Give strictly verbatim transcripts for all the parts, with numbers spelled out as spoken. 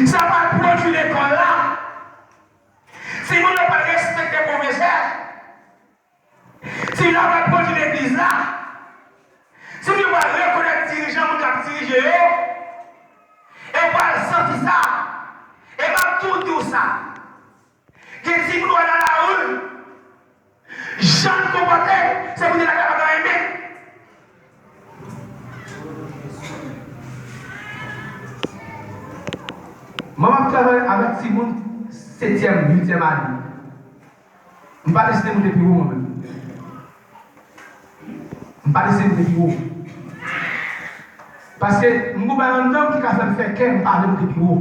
Sa pral pwodui lekòl la. Timoun yo pral respekte pwofesè. Timoun yo pral pwodui legliz la. Timoun yo pral rekonèt dirijan, moun k ap dirije yo. E yo pral santi sa. E m ap tou di w sa. Gen timoun w wè nan lari, jan l konpòte, se pou di lagay pa gen anyen. Mwen m ap travay avèk timoun setyèm, uityèm ane. M pa deside moute pi wo mwen menm. M pa deside moute pi wo. Paske m gon bagay anndan m ki ka fè m fè kè, m pa vle moute pi wo.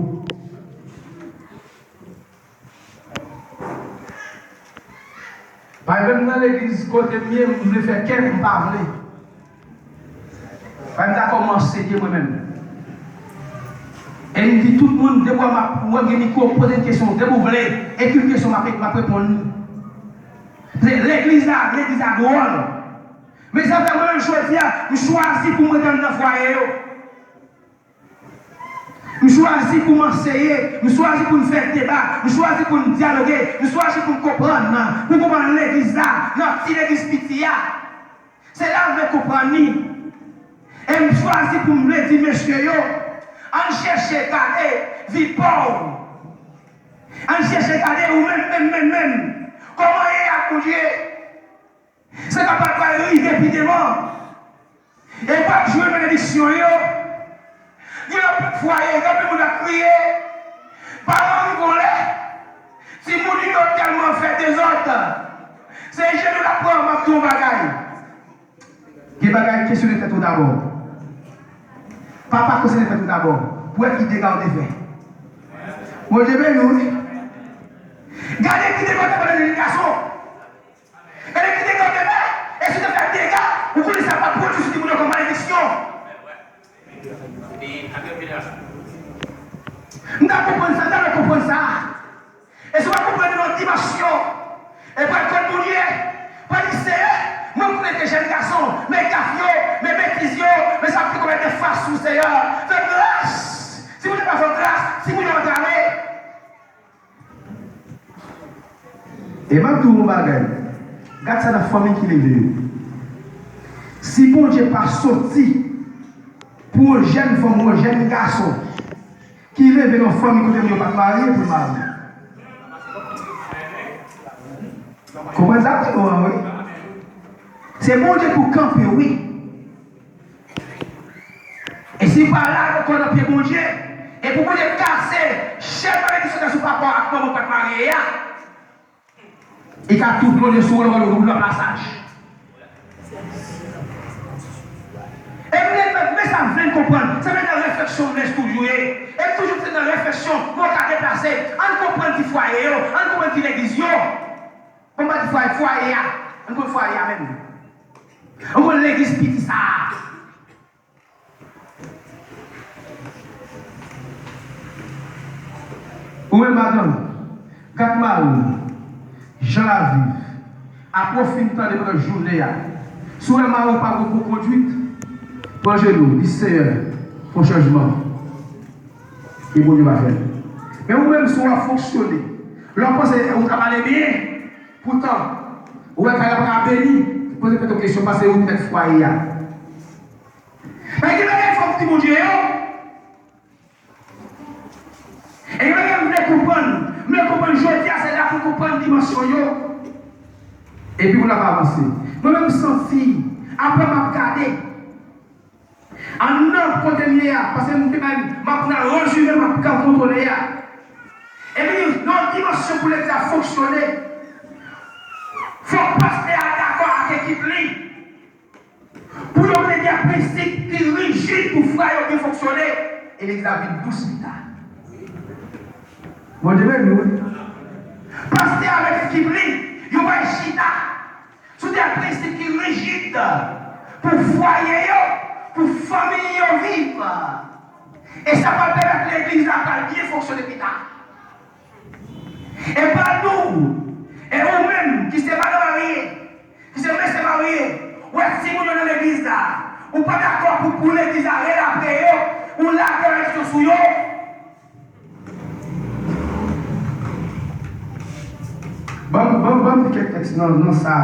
Pa egzanp, nan legliz kote m ye, m vle fè kè, m pa vle. Pa m dakò m anseye mwen menm. E m di tout moun, depi w ap wè m gen mikwo, poze m kesyon, depi w vle, ekri m kesyon, m ap, m ap reponn li. Se legliz la, legliz la dwòl. Men sa fè mwen menm jodi a, m chwazi pou m ret anndan fwaye yo. M chwazi pou m anseye, m chwazi pou m fè deba, m chwazi pou m dyaloge, m chwazi pou m konprann, pou m konprann legliz la, nan ti legliz piti a. Se la m vle konprann li. E m chwazi pou m vle di mesye yo, ann chèche gade vi pa w. Ann chèche gade ou menm, menm, menm, menm. Kòman w ye ak Bondye? Se kapab pral rive pi devan. E w ap jwenn benediksyon yo. Gen anpil fwaye, gen anpil moun ap kriye. Paran rive yon lè, timoun yo tèlman fè dezòd. Se jenou l ap pran, m ap di w yon bagay. Gen bagay, kesyone tèt ou dabò. Papa, kesyone tèt ou dabò. Pou wè ki dega w te fè. Bondye beni w, wi. Gade ki dega w te fè nan gason. Gade ki dega w te fè. E si w te fè dega, ou konnen sa p ap pwodui sou timoun yo kòm malediksyon. M ta konprann sa, m ta konprann sa. E si w pa konprann nan dimansyon, e pral kot Bondye, pral di, Seyè, mwen m konnen ke jèn gason, men gaf yo, men betiz yo, men sa ap te komèt de fas sou Seyè. Fè gras. Si Bondye pa fè gras, si Bondye antrave. E m ap di w yon bagay. Gad sa nan fanmi ki leve yo. Si Bondye pa soti pou yon jèn fanm, yon jèn gason ki leve nan fanmi kote moun yo pa t marye pou l marye. Konprann sa m di nou an, wi. Se Bondye pou kanpe, wi. E si w pa lage kò w nan pye Bondye, e pou Bondye kase chèn malediksyon ki sou papa w ak manman w pa t marye a, li ka tou plonje sou ou lè w nan pasaj. E m vle, men sa m vle n konprann, se menm nan refleksyon m lè toujou ye. E m toujou se nan refleksyon pou w ka deplase. Ann konprann ti fwaye yo, ann konprann ti legliz yo. Bon, m pa di fwaye, fwaye a. Ann konn fwaye a menm. Ann konn legliz piti sa a. Ou menm madanm, gad mari w, jan l ap viv. Apre w fin tande pandan jounen an, si w wè mari w pa gen bon kondwit, pran jenou, di, Seyè, fè yon chanjman. E Bondye va fè l. Men ou menm, si w ap fonksyone, lè w panse ou t ap ale byen, poutan, ou wè kay la pa ka beni, poze tèt ou kesyon, paske ou t mèt fwaye a. Men gen bagay fòk di Bondye yo. E gen bagay m vle konprann. M vle konprann jodi a, se la pou konprann dimansyon yo. Epi pou n ap avanse. Mwen menm m santi, apre m ap gade, anndan kote m ye a, paske m te bay, m ap nan rezime, m ap ka kontwole a. Epi, nan yon dimansyon pou legliz la fonksyone, fòk pastè a dakò ak ekip li. Pou yo mete prensip ki rijid pou fwa yo byen fonksyone, e legliz la vin dous pita. Bondye beni w, wi. Pastè avèk ekip li, yo pral chita sou de prensip ki rijid pou fwaye yo, pou fanmi yo viv. E sa pral pèmèt legliz la pral byen fonksyone pita. E pa nou, e ou menm ki se madanm marye, ki se mesye marye, ou wè timoun yo nan legliz la, ou pa dakò pou, pou legliz la rele apre yo, ou lage malediksyon sou yo. Ban m, ban m, ban m li kèk tèks nan, nan sa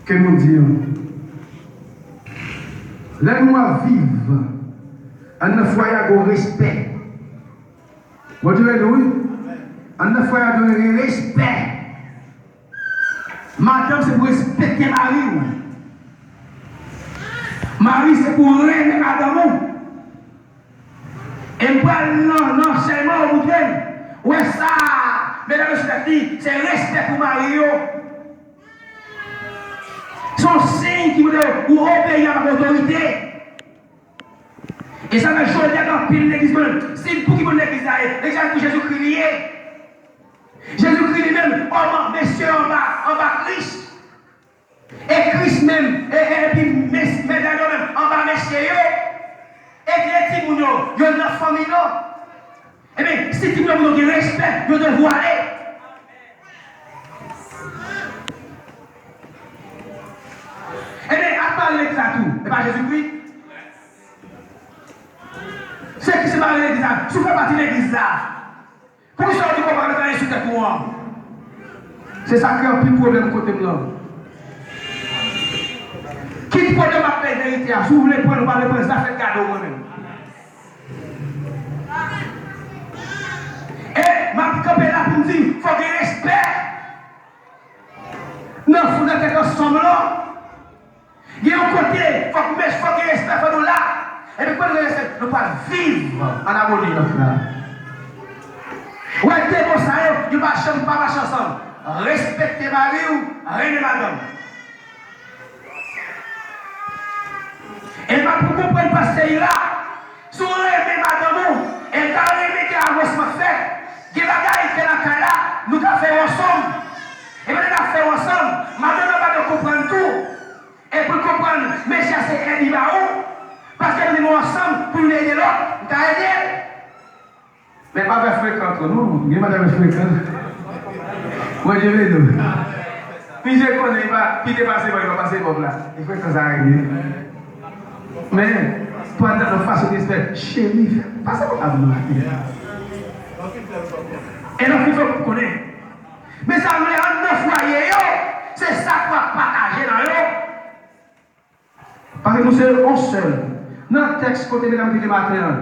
ke nou di an. Lè nou ap viv, anndan fwaye a gen respè. Bondye beni w, wi. Anndan fwaye a dwe gen respè. Madanm se pou respekte mari w. Mari se pou renmen madanm ou. E m pral nan, nan ansèyman ou moute m. Ou wè sa, medam yo sou tèt li, se respè pou mari yo. Se yon siy ki montre ou obeyi avèk otorite. E sa fè jodi a gen anpil legliz, bon, si pou ki moun legliz la ye? Legliz la pou Jezikri li ye. Jezikri li menm, òm, mesye anba, anba Kris. E Kris menm, e, e, epi mes-, medam yo menm, anba mesye yo. E gen timoun yo, yo nan fanmi yo. Ebyen, si timoun yo gen respè, yo devwale. Ebyen, ak mari legliz la tou, e pa Jezikri? Se ki se mari legliz la, si w fè pati legliz la. Poukisa w di konpa mete anyen sou tèt ou an? Se sa kreye anpil pwoblèm kote m lan. Kit pwoblèm ap bay verite a. Si w vle pran l, ou pa vle pran l, zafè gade w mwen menm. E m ap kanpe la pou m di, fò gen respè nan, nan tèt ansanm lan. Gen yon kote, fòk, men fòk gen respè, fò nou la. Epi, kòm gen respè, nou pral viv an amoni nan fè a. Wè, de mo sa yo, yo pa janm pa mache ansanm. Respekte mari w, renmen madanm. E m ap konprann pastè Ira, si w renmen madanm ou, e l ta renmen ke avansman fèt, gen bagay ke lakay la, nou ka fè yo ansanm. E pandan n ap fè yo ansanm, madanm nan pa dwe konprann tou. E pou l konprann, mesye a se ènmi ba ou, paske nou ansanm pou youn ede lòt, m ka ede l. Men pa fè frekan twò, non, gen madanm yo frekan. Bondye beni w. Misye konnen li pa, pi depase bò, li pa pase bòb la. E frekan sa regle. Men, pandan nou fason respè, cheri, pase bòb la pou nou ate. E lòt fi fè w konnen. Men sa m vle anndan fwaye yo, se sa k ap pataje nan yo. Paske nou se yon sèl. Nan tèks kote medam te li maten an,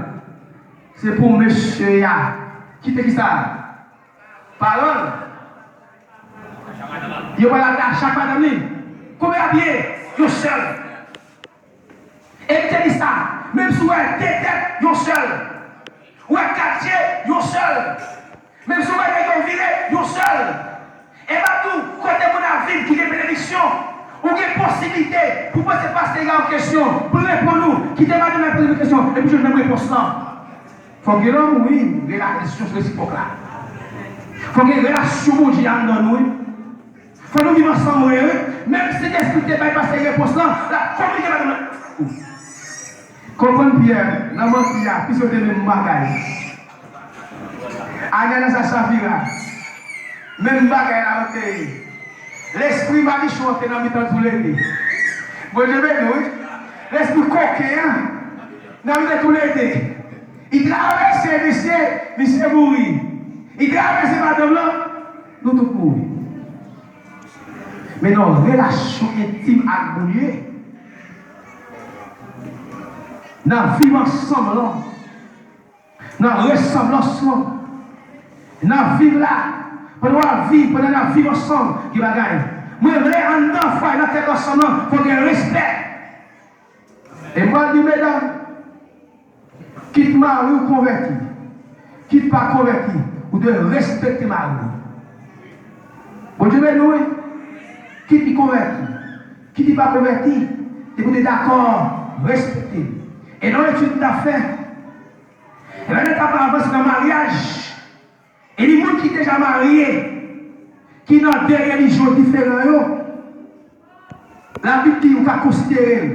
se pou mesye a kite kisa? Pawòl. Yo pral atache ak madanm li. Konbyen ap ye? Yon sèl. E m te di sa, menm si w wè de tèt, yon sèl. Ou wè kat je, yon sèl. Menm si w wè nèg yo vire, yon sèl. E m ap di w, kote moun ap viv ki gen benediksyon, ou gen posiblite pou poze pastè Ira yon kesyon, pou l reponn ou, kite madanm nan poze yon kesyon, epi jwenn menm repons lan. Fòk gen lanmou, wi, relasyon resipwòk la. Fòk gen relasyon Bondye anndan nou, wi. Fò nou viv ansanm vre, wi. Menm si Sentespri te bay pastè repons lan, l ap kominike bagay nan. Konprann Pyè, nan manti a, piske yo te menm bagay. Ananyas ak Safira, menm bagay la yo te ye. Lespri madichon an te nan mitan toulede. Bondye beni w, wi. Lespri koken an, nan mitan toulede. Li travèse misye, misye mouri. Li travèse madanm lan, nou tout mouri. Men nan yon relasyon entim ak Bondye, nan viv ansanm lan, nan resanblans lan, nan viv la, pandan w ap viv, pandan n ap viv ansanm, gen bagay. Mwen vle anndan fwaye, nan tèt ansanm lan, fò gen respè. E m pral di medam, kit mari w konvèti, kit pa konvèti, ou dwe respekte mari w. Bondye beni w, wi. Kit li konvèti, kit li pa konvèti, depi w te dakò, respekte l. E nan yon etid m t ap fè, e lè n t ap avanse nan maryaj, e ni moun ki deja marye, ki nan de relijyon diferan yo, Labib di ou ka konsidere l.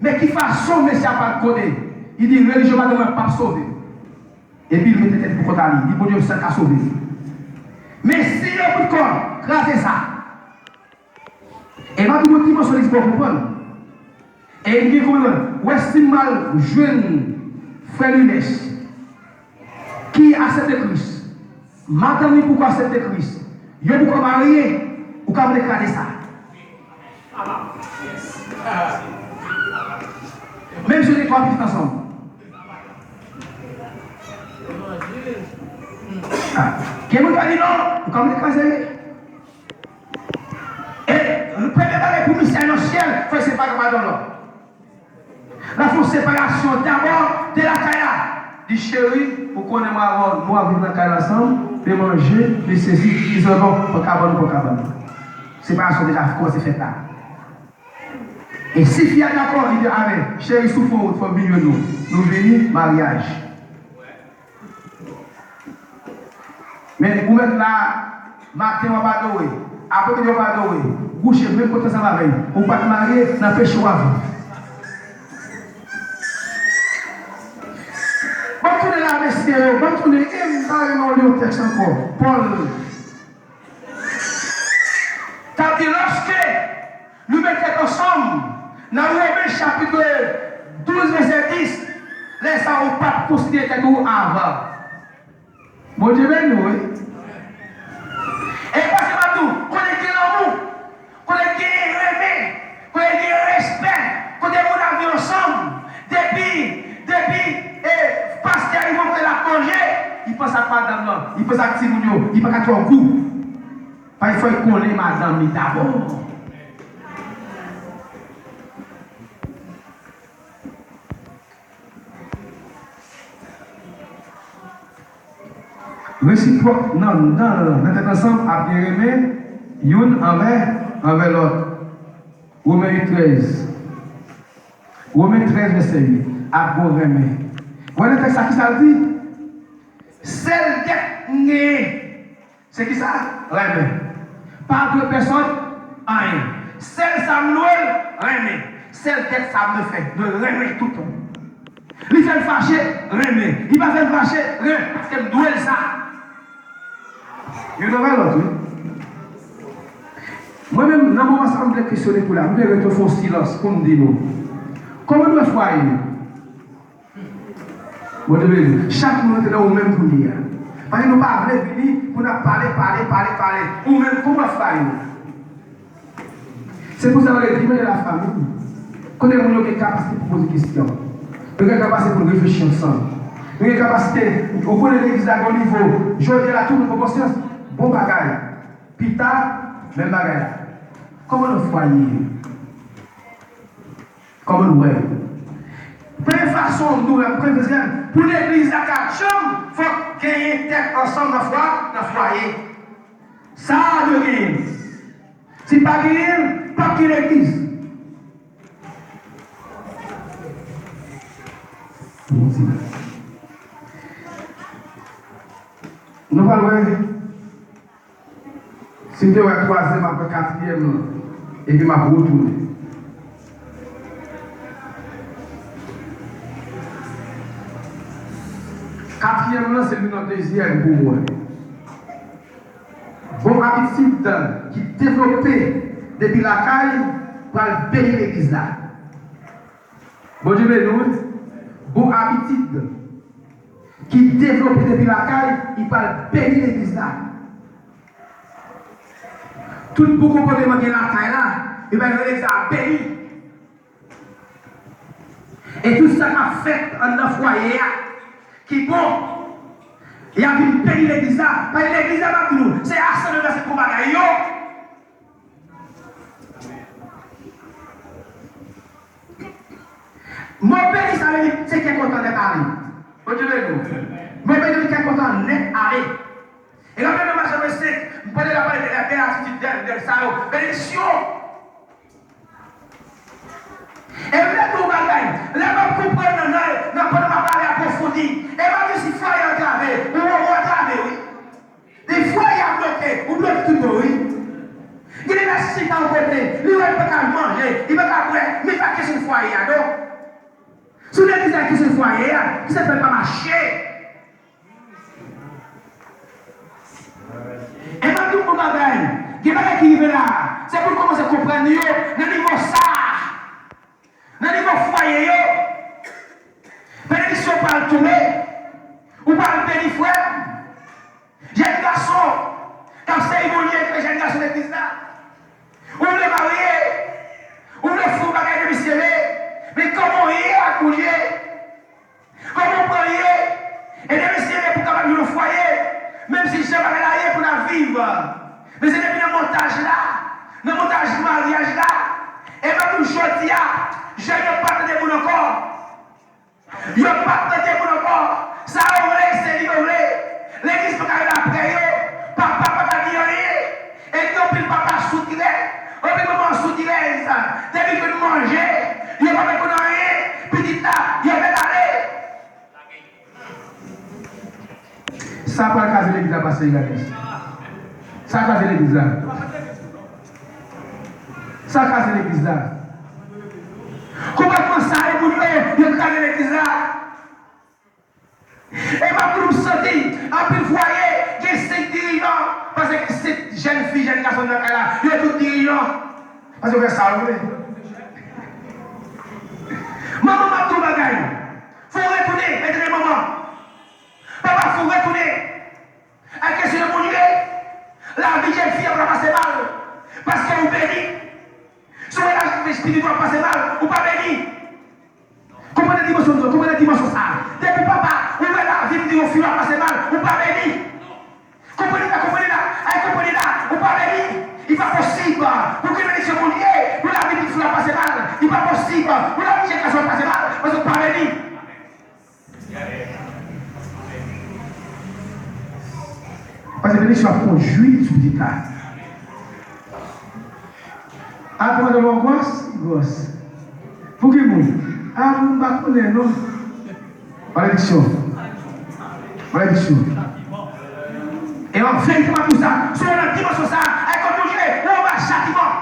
Men ki fason mesye a pral konnen? Li di relijyon madanm nan p ap sove l. Epi l mete tèt li pou kont a li. Li di Bondye sèl ka sove l. Men si yo bout kò l, kraze sa. E m ap di w yon dimansyon legliz pou w konprann. E m gen konprann. Ou wè si m al jwenn frè Lunes ki aksepte Kris, Madanm li poko aksepte Kris. Yo poko marye, ou ka vle kraze sa. Gen moun ka di non, ou ka vle kraze. E premye bagay pou misye al nan syèl, fò l separe ak madanm lan. L ap fè yon separasyon dabò de lakay la. Di, cheri, ou konnen mwen avè w, nou ap viv nan kay la ansanm, de manje, de sesi, de sela, bon, pran kabann, pran kabann. Separasyon deja kòmanse fèt la. E si fi a dakò, li di, amèn, cheri, si w fè yon wout, fò m vin jwenn ou. Nou vini, maryaj. Men ou mèt la, maten w ap adore, apremidi w ap adore, kouche menm kote ansanm avè l, ou pa t marye, nan peche w ap viv. Ban m tounen la, mesye yo, ban m tounen, e m pa renmen w li yon tèks ankò. Pòl t ap di, lòske nou met tèt ansanm, nan Women chapit douz, vèsè dis, lè sa a ou p ap konsidere tèt ou avan. Bondye beni w, wi. E paske m ap di w, kote gen lanmou, kote gen renmen, kote gen respè, kote moun ap viv ansanm, depi, depi, e, pastè rive kote l ap manje, li panse ak madanm nan, li panse ak timoun yo, li pa ka twò gou. Paske fò l konnen madanm li dabò. Resipwòk nan, nan, nan tèt ansanm ap gen renmen youn anvè, anvè lòt. Women uit trèz. Women trèz, vèsè uit. Ap gon renmen. Wè nan tèks la, kisa l di? Sèl dèt m genyen, se kisa? Renmen. Pa dwe pèsonn anyen. Sèl sa m dwe l, renmen. Sèl dèt sa m dwe fè, dwe renmen toutan. Li fè m fache, renmen. Li pa fè m fache, renmen. Paske m dwe l sa. Youn anvè lòt, wi. Mwen menm, nan moman sa, m vle kesyone pou la. M vle rete fè yon silans pou m di nou. Kòman nou wè fwaye nou? Bondye beni. Chak moun rantre nan ou menm kounye a. Paske nou pa vle vini pou n ap pale, pale, pale, pale. Ou menm, kòman w ap fwaye w? Se pou sa yo rele dimanche de la famille. Kote moun yo gen kapasite pou poze kesyon. Yo gen kapasite pou reflechi ansanm. Yo gen kapasite, ou konnen legliz la gen yon nivo. Jodi a la, tout moun pran konsyans. Bon bagay. Pita, menm bagay la. Kòman nou fwaye? Kòman nou wè l? Premye fason nou wè, premye fason, pou legliz la ka djanm, fòk genyen tèt ansanm nan fwa, nan fwaye. Sa a dwe genyen. Si pa genyen, p ap gen legliz. Nou pral wè. Si m te wè twazyèm, m ap wè katriyèm lan, epi m ap retounen. Katriyèm lan, se youn nan dezyèm pou mwen. Bon abitid ki devlope depi lakay pral beni legliz la. Bondye beni w, wi. Bon abitid ki devlope depi lakay, li pral beni legliz la. Tout bon konpòteman gen lakay la, li bay legliz la beni. E tout sa k ap fèt anndan fwaye a, ki bon, y ap vin beni legliz la. Paske legliz la, m ap di nou, se asanble nan se bon bagay yo. Mo beni sa vle di se kè kontan nèt ale. Bondye beni w. Mo beni se kè kontan nèt ale. E nan Jan senk, m pandan n ap pale de la bèl atitid, de, de sa yo, benediksyon. E m vle di w bagay, lè m ap konprann nan, nan, nan pandan m ap pale apwofondi, e m ap di si fwaye antrave, ou, ou antrave, wi. Defwa y ap bloke, ou bloke tout bon, wi. Gen de lè chita yon kote, li wè l pa ka manje, li pa ka bwè, men pa kesyon fwaye a, non. Si w neglije kesyon fwaye a, ki sa k fè l pa mache? E m ap di w yon bagay, gen bagay ki rive la, se pou n kòmanse konprann yo nan nivo sa a. Nan nivo fwaye yo, benediksyon pral tonbe. Ou pral beni frè m. Jezi te viv. Men se depi nan montaj la, nan montaj maryaj la, e mwen menm jodi a, jèn yo pa tande moun ankò. Yo pa tande moun ankò. Sa yo vle, se li yo vle. Legliz pa ka rele apre yo. Papa pa ka di anyen. E gen anpil papa soutirè, anpil manman soutirèz. Depi yo manje, yo pa vle konn anyen. Pitit la, yo met ale. Sa pral kraze legliz la, pastè Iranès. Sa kraze legliz la. Sa kraze legliz la. Konpòtman sa yo moun yo, yo kraze legliz la. E m ap di nou, m santi anpil fwaye gen senk dirijan, paske gen senk jèn fi, jèn gason nan kay la, yo tout dirijan. Paske yo fè sa yo vle. Manman, m ap di w bagay. Fò w retounen, etanke manman. Papa, fò w retounen. Al kesyone Bondye. Lavi jèn fi an pa pase mal. Paske ou beni. Si w wè lavi pitit ou ap pase mal, ou pa beni. Konprann dimansyon sa, konprann dimansyon sa. Depi papa, ou wè lavi pitit ou fi w ap pase mal, ou pa beni. Konprann la, konprann la, ay konprann la, ou pa beni. Li pa posib pou ke benediksyon Bondye, pou lavi pitit fi w ap pase mal. Li pa posib pou lavi jèn gason ap pase mal, paske ou pa beni. Paske benediksyon ap pwodui sou pitit la. A, kòmandan, anngwas, gwòs. Pou ki moun? A, pou m pa konnen, non. Malediksyon. Malediksyon. E an verite, m ap di w sa, si w nan dimansyon sa, ay kot Bondye, ou anba chatiman.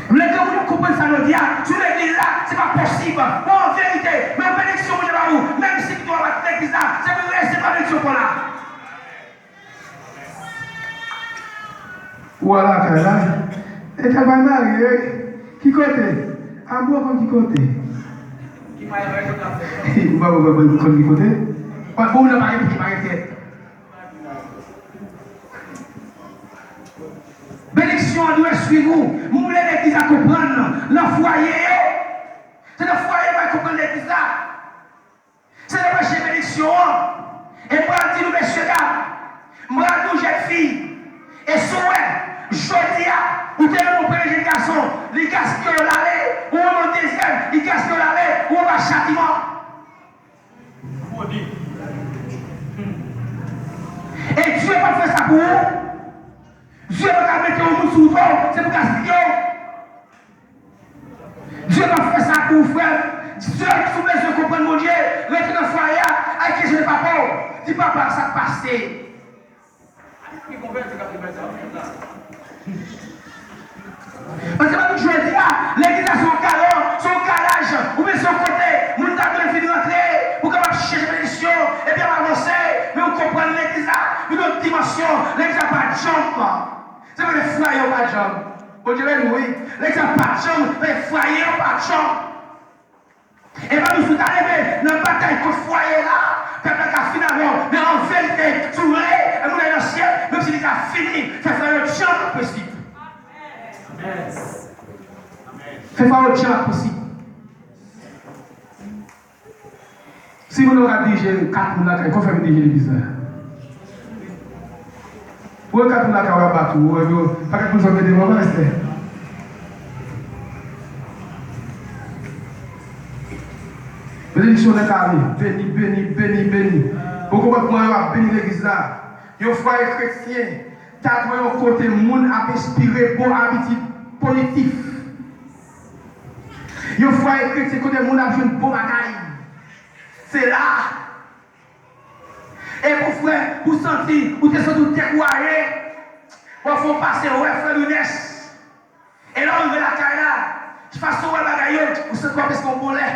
M vle ke moun yo konprann sa jodi a. Sou legliz la, se pa posib. Bon, an verite, men yon benediksyon Bondye ba ou. Menm si w ap legliz la, se pou rete pa benediksyon pou la. Ou a lakay la, e travay mari, wi. Ki kote? A bon, konn ki kote? Ou pa konn ki kote? Pa bon, nan pa gen, pa gen tèt. Benediksyon an dwe swiv ou. M vle legliz la konprann nan fwaye yo. Se nan fwaye yo pral konprann legliz la. Se nan preche benediksyon an. E m pral di nou, mesye dam, m pral di w, jèn fi, e si w wè, jodi a, ou te renmen yon premye jèn gason, li gaspiye w l ale, ou renmen yon dezyèm, li gaspiye w l ale, ou anba chatiman. E Dye p ap fè sa pou ou. Dye pa ka mete yon moun sou do w, se pou gaspiye w. Dye p ap fè sa pou ou, frè m. Dye, si w bezwen konprann Bondye, rete nan fwaye a, al kesyone papa w. Di, "Papa, sa k pase?" Paske m ap di w jodi a, legliz la se yon galon, se yon garaj, oubyen se yon kote moun ta dwe vin rantre pou kapab chèche benediksyon, epi ap avanse, men ou konprann legliz la vin yon dimansyon, legliz la pa djanm. Se vre, fwaye yo pa djanm. Bondye beni w, wi. Legliz la pa djanm, men fwaye yo pa djanm. E pa nou sou ta leve nan batay kont fwaye la, pèp la ka fin avè w. Men an verite, si w vle, e moun nan nan syèl, menm si li ka fini, fè fwaye w djanm nan prensip. Fè fwaye w djanm nan prensip. Si moun nan ka dirije kat moun lakay, kòman fè pou dirije legliz la? Ou wè kat moun lakay ou ap bat ou, ou wè yo, pa kat moun sa w mete devan, pastè. Benediksyon nan kare, beni, beni, beni, beni. Bon konpòtman yo ap beni legliz la. Yon fwaye kretyen ta dwe yon kote moun ap enspire bon abitid pozitif. Yon fwaye kretyen kote moun ap jwenn bon bagay. Se la. E pou frè, ou santi, ou te santi w dekouraje, w ap fè w pase wè frè Lounes. E lè w rive lakay la, fason w wè bagay yo, ou santi w ap eskonbole.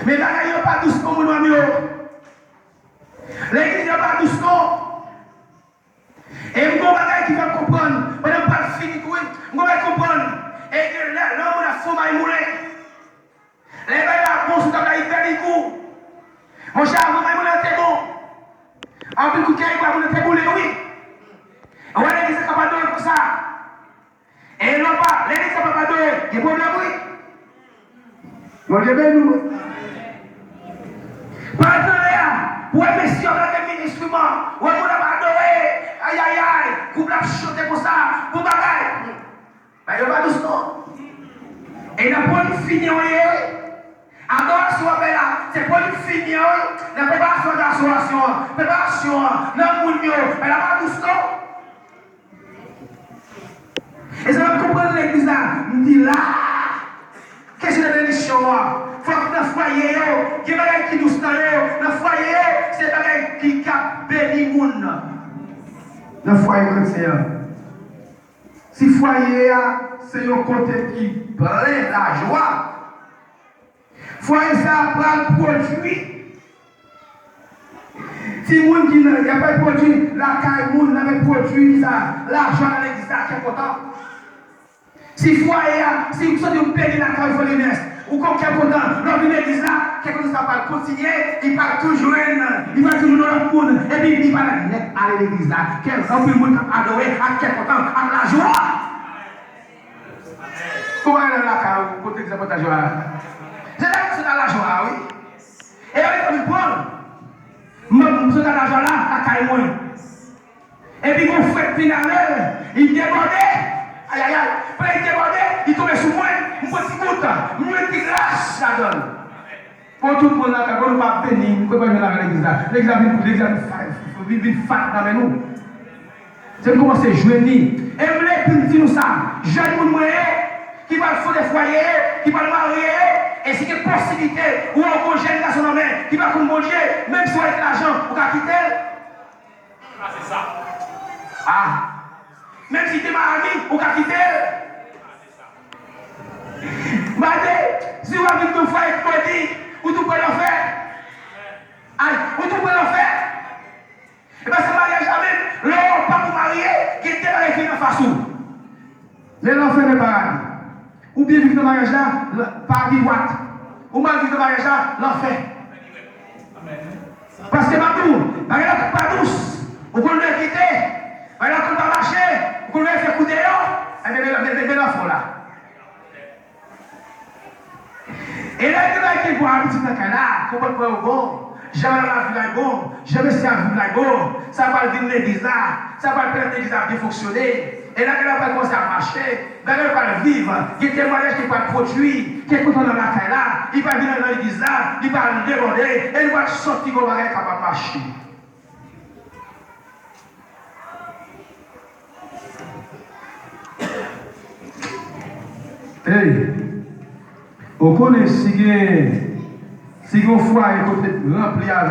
Men bagay yo pa dous non, moun yo. Legliz yo pa dous non. E m gon bagay ki fè m konprann, pandan m pral fini tou wi, m gon bagay konprann. E gen lè, lè yon moun ap fè yon bagay moulen, lè bagay la bon sou tab la, li pèdi gou. Monchè, avan bagay moulen an te bon. Anpil kout kayibwa moun nan te boule wi. Ou wè legliz la k ap adore konsa. E non pa, legliz la p ap adore, gen pwoblèm wi. Bondye beni w. Pral nan lè a, pou wè mesye yo lage men enstriman, wè moun ap adore, ayayay, gwoup la ap chante konsa, bon bagay. Bagay yo pa dous non. E nan pwonifini yo ye, adorasyon w ap fè la, se pwonifini yo, nan preparasyon adorasyon an, preparasyon an, nan moun yo, bagay la pa dous non. E sa m konprann legliz la, m di la, kesyon de benisyon an, fòk nan fwaye yo, gen bagay ki dous nan yo, nan fwaye yo, se bagay ki ka beni moun nan fwaye kretyen an. Si fwaye a se yon kote ki plen lajwa, fwaye sa a pral pwodui. Timoun ki nan, y ap pwodui lakay moun, y ap pwodui sa, lajwa nan legliz la, kè kontan. Si fwaye a, si ou santi w beni lakay ou, Frè Ernest, ou gon kè kontan, lè w vin legliz la, kè kontan sa pral kontinye, li pral toujou jwenn, li pral toujou nan lòt moun, epi li pral nèt ale legliz la. Kè anpil moun k ap adore ak kè kontan, ak lajwa. Kòman nan lakay ou, kote ki se pòtaj yo a? Se la ki sot a lajwa a, wi. E yo, yo vin pran l. M, m sot a lajwa la, lakay mwen. Epi gon frè k vin avè l, li debòde. Ayayay. Pandan li debòde, li tonbe sou mwen. M pran ti gout, m jwenn ti gras ladan l. Bon, tout moun lakay, bon, nou pa beni, nou pa jwenn ladan legliz la. Legliz la vin, legliz la vin fa-, vin, vin fat nan men nou. Se m kòmanse jwenn li. E m vle pou m di nou sa, jèn moun mwen yo, ki pral fonde fwaye yo, ki pral marye yo, e si gen posiblite ou wè yon jèn gason nan men, ki pa konn Bondye, menm si w avèk lajan, ou ka kite l. Ah. Menm si te Miami, ou ka kite l. Mande, si w ap viv nan fwaye k pwodui, ou tou pran lanfè. Ay, ou tou pran lanfè. E paske maryaj la menm, lè w pa pou marye, gen de bagay ki vin anfas ou. Men lanfè, men paradi. Ou byen viv nan maryaj la, l-, paradi dwat. Ou mal viv nan maryaj la, lanfè. Paske m ap di w, bagay la pa dous. Ou konn lè kite, bagay la konn pa mache, ou konn lè fè kou deyò, ebyen, men, men, men, men lanfè w la. E lè gen bagay ki bon, abitit nan kay la, konpòtman yo bon, jan lavi la bon, jan mesye a viv la bon, sa pral vin legliz la, sa pral pèmèt legliz la byen fonksyone. E lè bagay la pral kòmanse ap mache, bagay yo pral viv, gen temwayaj ki pral pwodui, kè kontan nan lakay la, li pral vin nan legliz la, li pral debòde, e li pral santi gon bagay kapab mache. Ey, ou konnen si gen, si gen yon fwaye kote ranpli avèk